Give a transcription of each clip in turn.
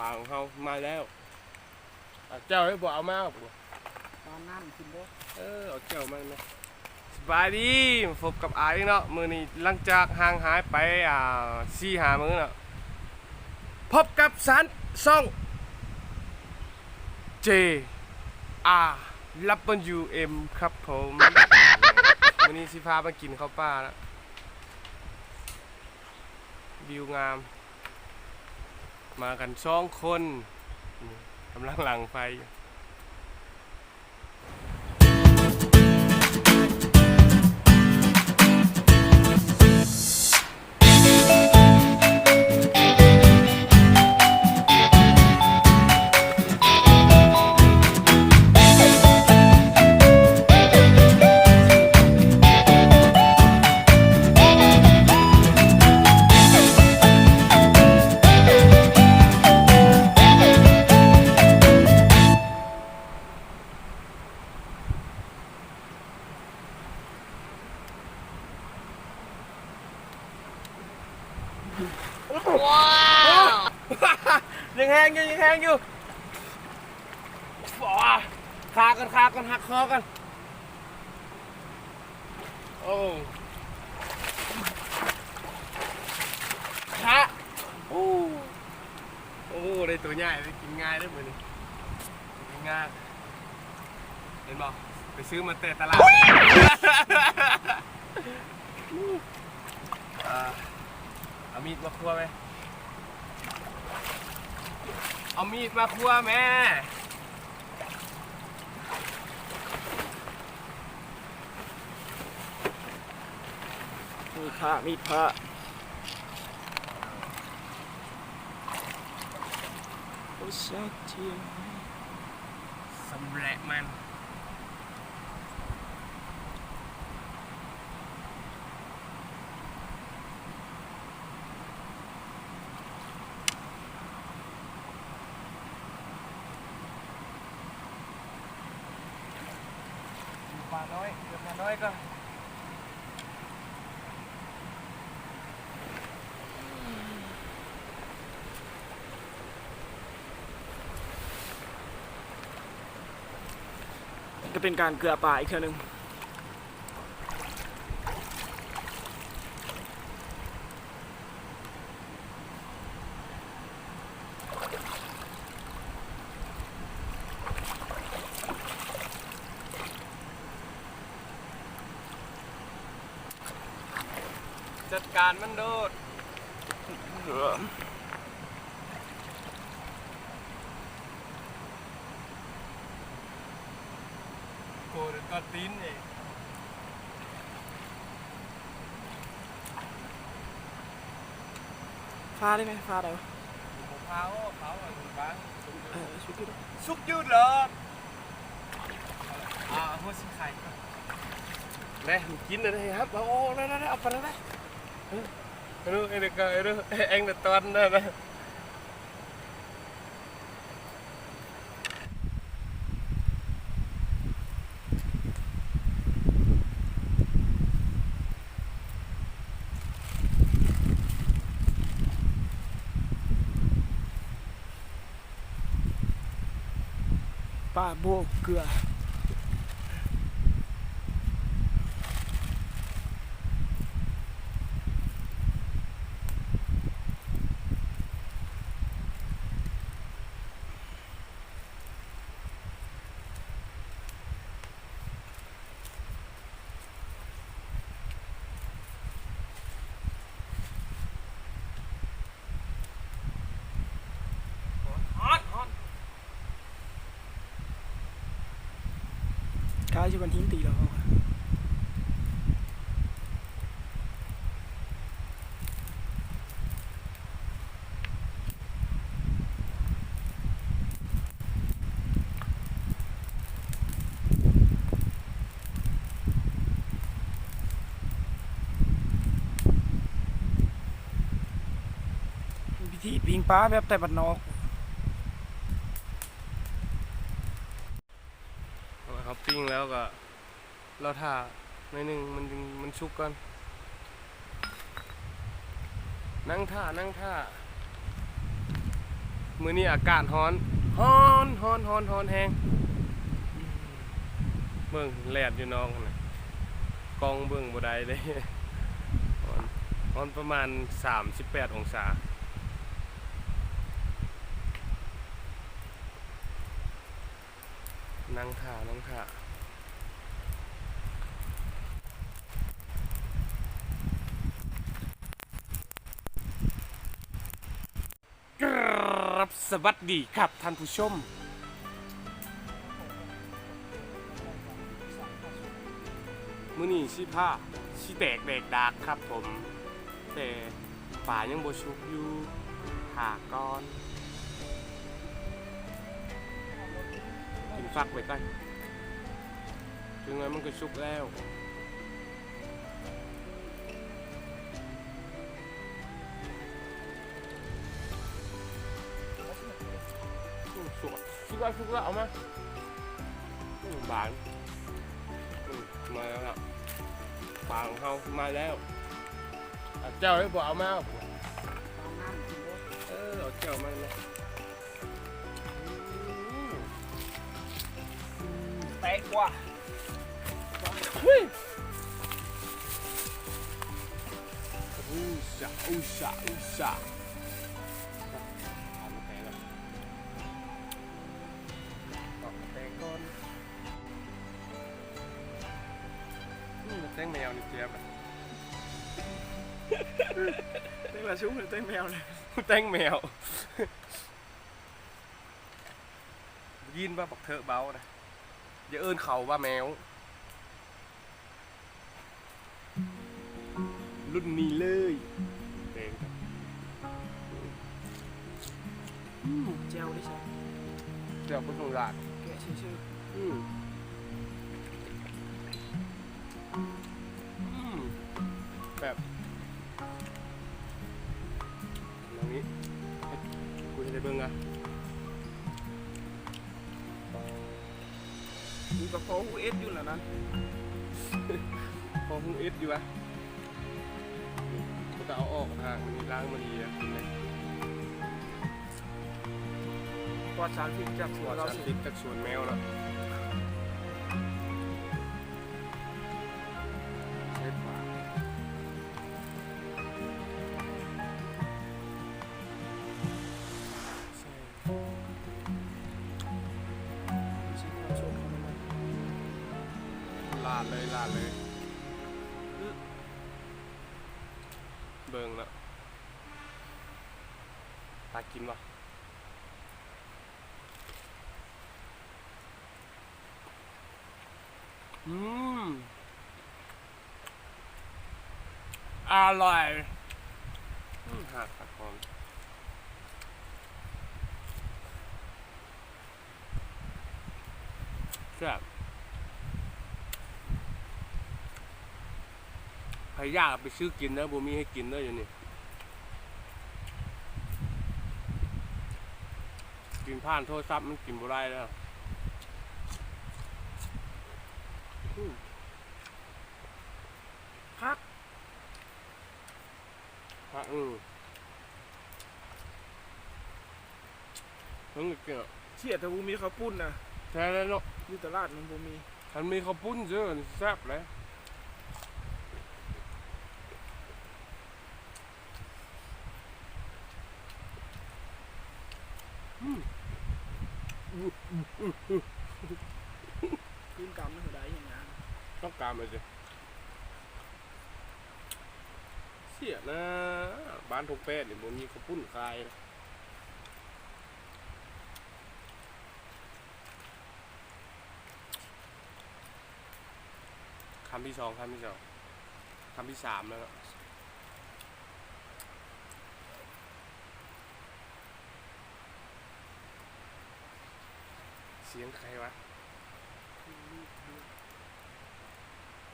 ປາຂອງເຮົາມາແລ້ວ. ເອົາແຈ່ວໃຫ້ບໍ່ເອົາມາບໍ່? ຕອນນັ້ນກິນເດີ. ເອີ ເອົາແຈ່ວມາແມ່. ສະບາຍດີ ມາພົບກັບອ້າຍອີກເນາະ. ມື້ນີ້ຫຼັງຈາກຫ່າງຫາຍໄປ ອ່າ ສີ່ຫ້າມື້ເນາະ ພົບກັບສານ ຊ່ອງ ເຈ ອາ ດັບເບິນຢູ ເອັມ ຄັບຜົມ. ມື້ນີ້ຊິພາມາກິນເຂົ້າປ່າເນາະ. ວິວງາມ ມາກັນສອງຄົນ ກຳລັງດັງໄຟຢູ່. ວ້າວ ຍັງແຮງຢູ່ ຍັງແຮງຢູ່. ຄາກ່ອນ ຄາກ່ອນ ຫັກຄໍກ່ອນ. ໂອ້ ຄາ ໂອ້ ໂອ້ ໄດ້ຕົວໃຫຍ່ ໄດ້ກິນງ່າຍເດີ້ມື້ນີ້ ກິນງ່າຍ. ເຫັນບໍ່? ໄປຊື້ມາແຕ່ຕະຫຼາດ. ເອົາມີດມາຄົວແມະ ເອົາມີດມາຄົວແມະ. ມີດພ້າ ມີດພ້າ. ໂອ້ ຊາກທຽນ ຊຳແລະມັນ. ປານ້ອຍ ເກືອບປານ້ອຍກໍ ກໍເປັນການເກືອປາອີກເທື່ອໜຶ່ງ. ຈັດການມັນໂລດ. ໂກນກອດຕີນເອງ. ຟ້າໄດ້ໄໝ? ຟ້າໄດ້ບໍ່? ບໍ່ຟ້າ ໂອ້ ເຂົາອັນບາງ ເອີ ສຸກຢູ່ດອກ ສຸກຢູ່ດອກ. ອ່າ ຫົວຊິໄຂ່ ແລະ ມັນກິນໄດ້ ຮັບ ເອົາອອກ ໄດ້ ໄດ້ ເອົາໄປ ໄດ້ ເອີ ເອີ ເອີ ເອີ ເອງນະຕອນນັ້ນນະ. ປາໂບກເກືອ. ຂ້າຊິບັນຫີນຕີລາວ. ວິທີປີ້ງປາແບບໄທບ້ານນອກ. ເຮົາປີ້ງແລ້ວກໍລໍຖ້າໜ້ອຍໜຶ່ງ ມັນຈຶ່ງ ມັນສຸກກ່ອນ. ນັ່ງຖ້າ ນັ່ງຖ້າ. ມື້ນີ້ອາກາດຮ້ອນ ຮ້ອນ ຮ້ອນ ຮ້ອນ ຮ້ອນແຮງ. ເບິ່ງແດດຢູ່ນອກຫັ້ນນະ ກ້ອງເບິ່ງບໍ່ໄດ້ເດ້ ຮ້ອນ ຮ້ອນປະມານສາມສິບແປດອົງສາ. ນັ່ງຖ້າ ນັ່ງຖ້າ. ກາບສະຫວັດດີຄັບທ່ານຜູ້ຊົມ. ມື້ນີ້ຊິພາ ຊິແຕກແດກດາກຄັບຜົມ ແຕ່ ປາຍັງບໍ່ສຸກຢູ່ ຖ້າກ່ອນ ກິນຟັກໄວ້ກ່ອນ ຈັກໜ່ອຍມັນກໍສຸກແລ້ວ. ສຸກ ສຸກແລ້ວ ສຸກແລ້ວ ເອົາມາ. ບາງ ມາແລ້ວລະ ປາຂອງເຮົາມາແລ້ວ. ເອົາແຈ່ວໄດ້ບໍ່ ເອົາມາ. ເອີ ເອົາແຈ່ວມາແມ່. ແຕງກວາ ອຸຊາ ອຸຊາ ອຸຊາ. ຕອກແຕງກ່ອນ. ອືມ ແຕງແມວນີ້ແຊບ. ແຕງລະຊຸງ ແຕງແມວນະ ແຕງແມວ. ໄດ້ຍິນວ່າບັກເທີເວົ້ານະ ຢ່າເອີ້ນເຂົາວ່າແມວ. ລຸ້ນນີ້ເລີຍ ແຕງ. ອືມ ແຈ່ວເດ້ຊະ ແຈ່ວບໍ່ຕ້ອງລາດ ແກະຊື່ໆ. ອືມ ອືມ ແຊບ. ອັນນີ້ ເຮັດ ກູເຮັດໃຫ້ເບິ່ງອະ. ກູກໍພໍຮູ້ເອັດຢູ່ລະນະ ພໍຮູ້ເອັດຢູ່ວະ. ກູກໍເອົາອອກຫາກມັນນີ້ ລ້າງມັນນີ້ ກິນເລີຍ. ປອດສານພິດຈາກສວນລາວ ປອດສານພິດຈາກສວນແມວເນາະ. ໃສ່ປາ ລາດເລີຍ ລາດເລີຍ. ເບິ່ງເນາະ ຕາກິນບໍ່? ອືມ ອະລ່ອຍ. ອືມ ຫາກຜັກຫອມ ແຊບ. ໃຜຢາກໄປຊື້ກິນເດີ ບໍ່ມີໃຫ້ກິນເດີ ດຽວນີ້ ກິນຜ່ານໂທລະສັບມັນກິນບໍ່ໄດ້ແລ້ວ. ອືມ ຄັກ ຄັກ. ອືມ ເພິ່ນກໍເກັ່ງ ເສຍແຕ່ບໍ່ມີເຂົ້າປຸ້ນນະ. ແທ້ແລ້ວເນາະ ຢູ່ຕະຫຼາດມັນບໍ່ມີ. ຄັນມີເຂົ້າປຸ້ນເດີ້ ແຊບແຫຼະ. ອືມ ຄືນກຳນະ ໄດ້ຫຍັງນະ ຕ້ອງກຳເລີຍ. ເສຍນະ ບ້ານທົ່ງແປດນີ້ບໍ່ມີເຂົ້າປຸ້ນຂາຍນະ. ຄຳທີສອງ ຄຳທີສອງ ຄຳທີສາມແລ້ວເນາະ. ສຽງໃຜວະ?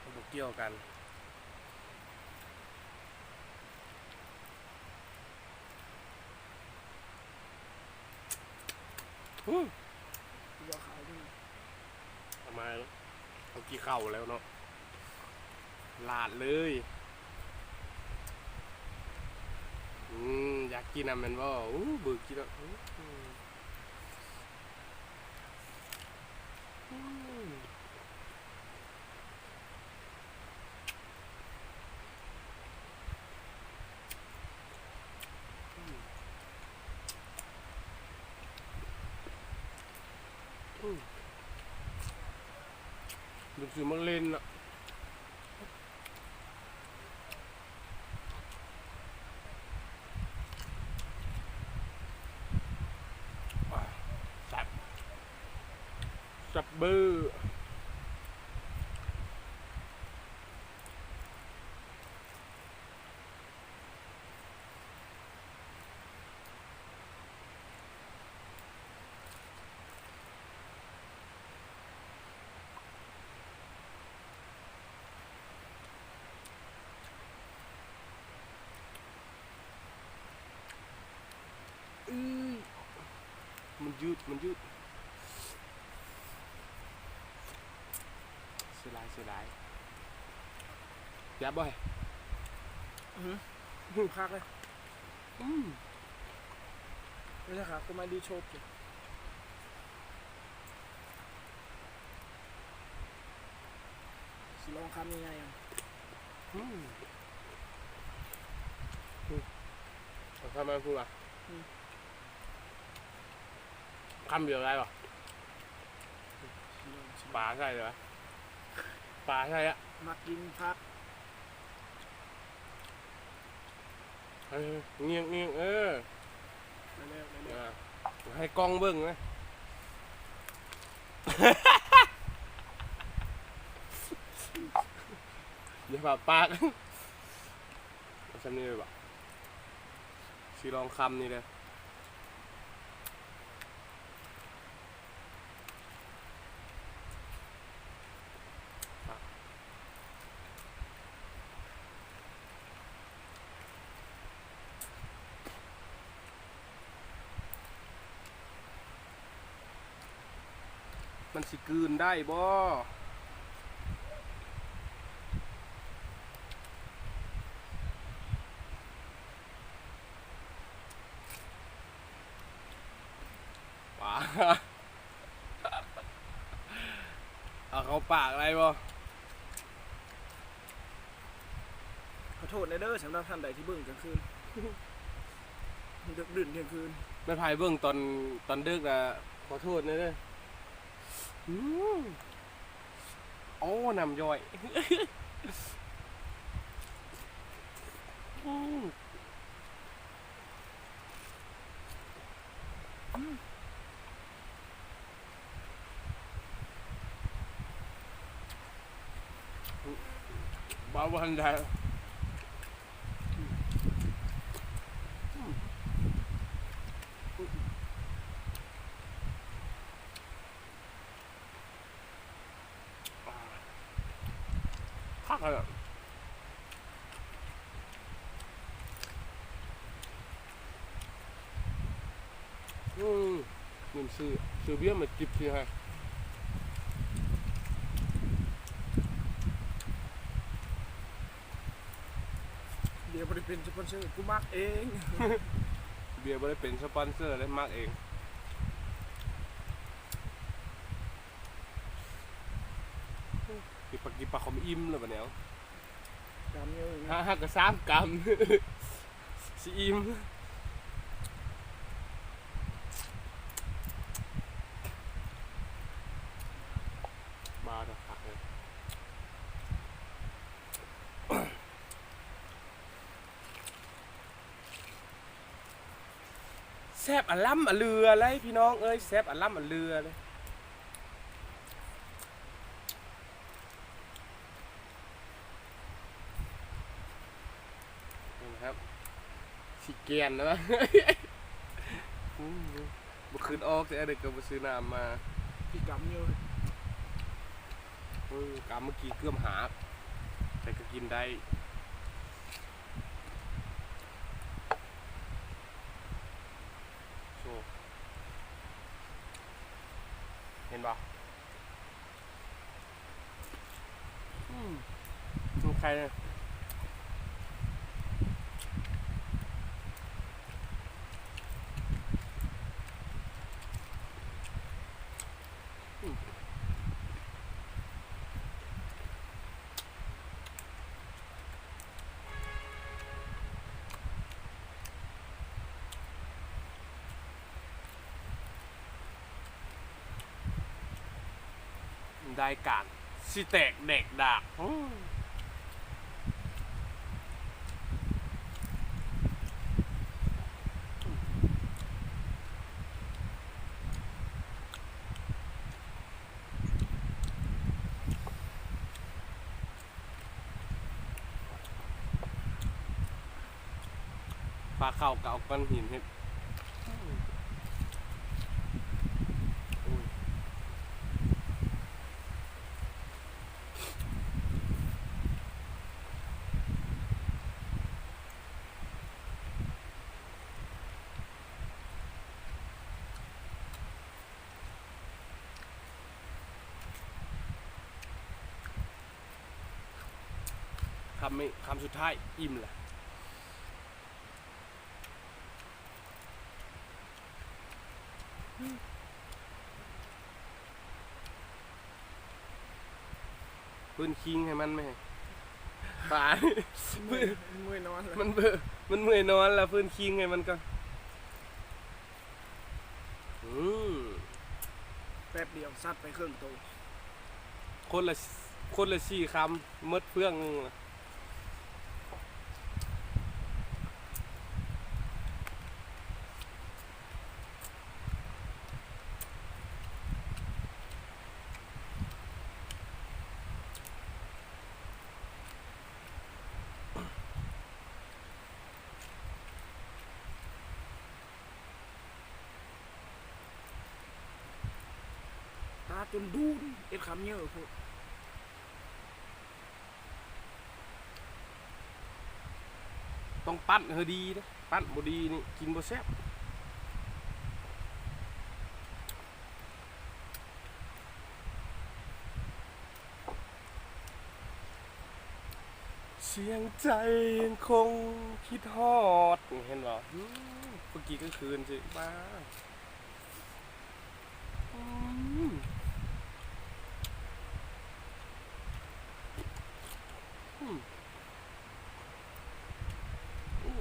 ມັນບໍ່ກ່ຽວກັນ. ອືມ ເອົາມາ ເອົາກີ່ເຂົ້າແລ້ວເນາະ ລາດເລີຍ. ອືມ ຢາກກິນນຳແມ່ນບໍ່? ອູ້ ເບີກິນເນາະ. ອືມ ອືມ ອືມ ອືມ ມັນຄືມັກຫຼິ້ນນະ. ແຊບ ແຊບເບີ. ອື ມັນຍືດ ມັນຍືດ ເສຍດາຍ ເສຍດາຍ. ແຊບບໍ່? ອື ຄັກເລີຍ. ອືມ ເວລາຂາດຂຶ້ນມາດີໂຊບ ຊິລອງຄຳໃຫຍ່ໆ. ອືມ ອືມ ເອົາຄຳມາພຸ້ນວ່າ ອືມ ຄຳດຽວໄດ້ບໍ່? ປາໃສ່ເລີຍ ປາໃສ່ອະ ມັກກິນຜັກ. ເອີ ງຽງໆ ເອີ ໄດ້ແລ້ວ ໄດ້ແລ້ວ ອ່າ ໃຫ້ກ້ອງເບິ່ງນະ ຢ່າປາກປາກ. ເອົາຊ່ຳນີ້ໄດ້ບໍ່? ຊິລອງຄຳນີ້ເດີ. ມັນຊິກືນໄດ້ບໍ່? ປາ ເອົາເຂົ້າປາກໄດ້ບໍ່? ຂໍໂທດແດ່ເດີ ສຳລັບທ່ານໃດທີ່ເບິ່ງກາງຄືນ ດຶກດື່ນທ່ຽງຄືນ. ແມ່ນໃຜເບິ່ງຕອນ ຕອນດຶກນະ ຂໍໂທດແດ່ເດີ. ອືມ ໂອ້ ນ້ຳຍ້ອຍ. ອືມ ເບົາບໍ່ທັນໄດ້. ຄັກເລີຍ. ອືມ ລືມຊື້ ຊື້ເບຍມາຈິບຊິໃຫ້. ເບຍບໍ່ໄດ້ເປັນສະປອນເຊີ ກູມັກເອງ. ເບຍບໍ່ໄດ້ເປັນສະປອນເຊີເດ້ ມັກເອງ. ກິນປາ ກິນປາຄອມອີ່ມແລ້ວບັດນີ້ ເອົາ ກຳດຽວເອງ ຫາ ຫາກະສາມກຳ ຊິອີ່ມ. ບາດ ຄັກເລີຍ. ແຊບອະລ້ຳອະເຫຼືອເລີຍພີ່ນ້ອງເອີຍ ແຊບອະລ້ຳອະເຫຼືອເລີຍ. ນີ້ນະຄັບ ຊິແກ່ນແລ້ວ ບໍ່ຂຶ້ນອອກແທ້ ອັນນີ້ກະບໍ່ຊື້ນ້ຳມາ ກິນກຳຢູ່. ເອີ ກຳເມື່ອກີ້ເກືອບຫັກ ແຕ່ກະກິນໄດ້. ໂອ້ ເຫັນບໍ່? ອືມ ມີໄຂ່ເລີຍ. ອືມ. ລາຍການຊິແຕກແດກດາກ. ພາເຂົ້າກໍເອົາກ້ອນຫີນເຮັດ. ຄຳນີ້ ຄຳສຸດທ້າຍ ອີ່ມລະ. ຟື້ນຄີງໃຫ້ມັນແມ້ ປາ ເມື່ອຍນອນ ມັນເບີ ມັນເມື່ອຍນອນລະ ຟື້ນຄີງໃຫ້ມັນກ່ອນ. ອືມ ແປັບດຽວຊັດໄປເຄິ່ງໂຕ. ຄົນລະ ຄົນລະສີ່ຄຳ ໝົດເຟືອງໜຶ່ງ. ຕາຈົນດູນ ເຮັດຄຳເຍີໂພດ. ຕ້ອງປັ້ນໃຫ້ດີເດ້ ປັ້ນບໍ່ດີນີ້ກິນບໍ່ແຊບ. ສຽງໃຈຍັງຄົງຄິດຮອດ ເຫັນບໍ່? ອືມ ເມື່ອກີ້ກາງຄືນຊິ ວ້າ ອືມ ອືມ ໂອ້.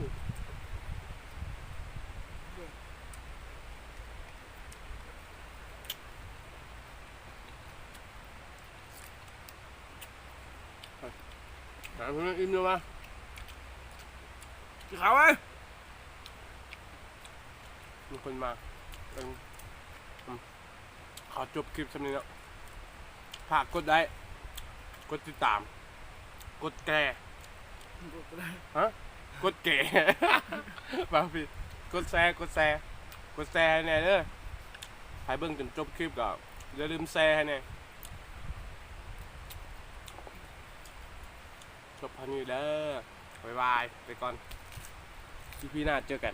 ຫາເພິ່ນອີ່ມຢູ່ວະ ກິນເຂົ້າເວີຍ. ມີຄົນມາ ເອີ ອືມ ຂໍຈົບຄລິບຊ່ຳນີ້ເນາະ. ຝາກກົດໄລ້ ກົດຕິດຕາມ ກົດແກ່ ກົດໄລ້ ຮະ ກົດແກ່ ເວົ້າຜິດ ກົດແຊ ກົດແຊ ກົດແຊໃຫ້ແດ່ເດີ. ໃຜເບິ່ງຈົນຈົບຄລິບກໍຢ່າລືມແຊໃຫ້ແດ່. ຈົບເທົ່ານີ້ເດີ ບາຍບາຍ ໄປກ່ອນ ອີພີໜ້າເຈີກັນ.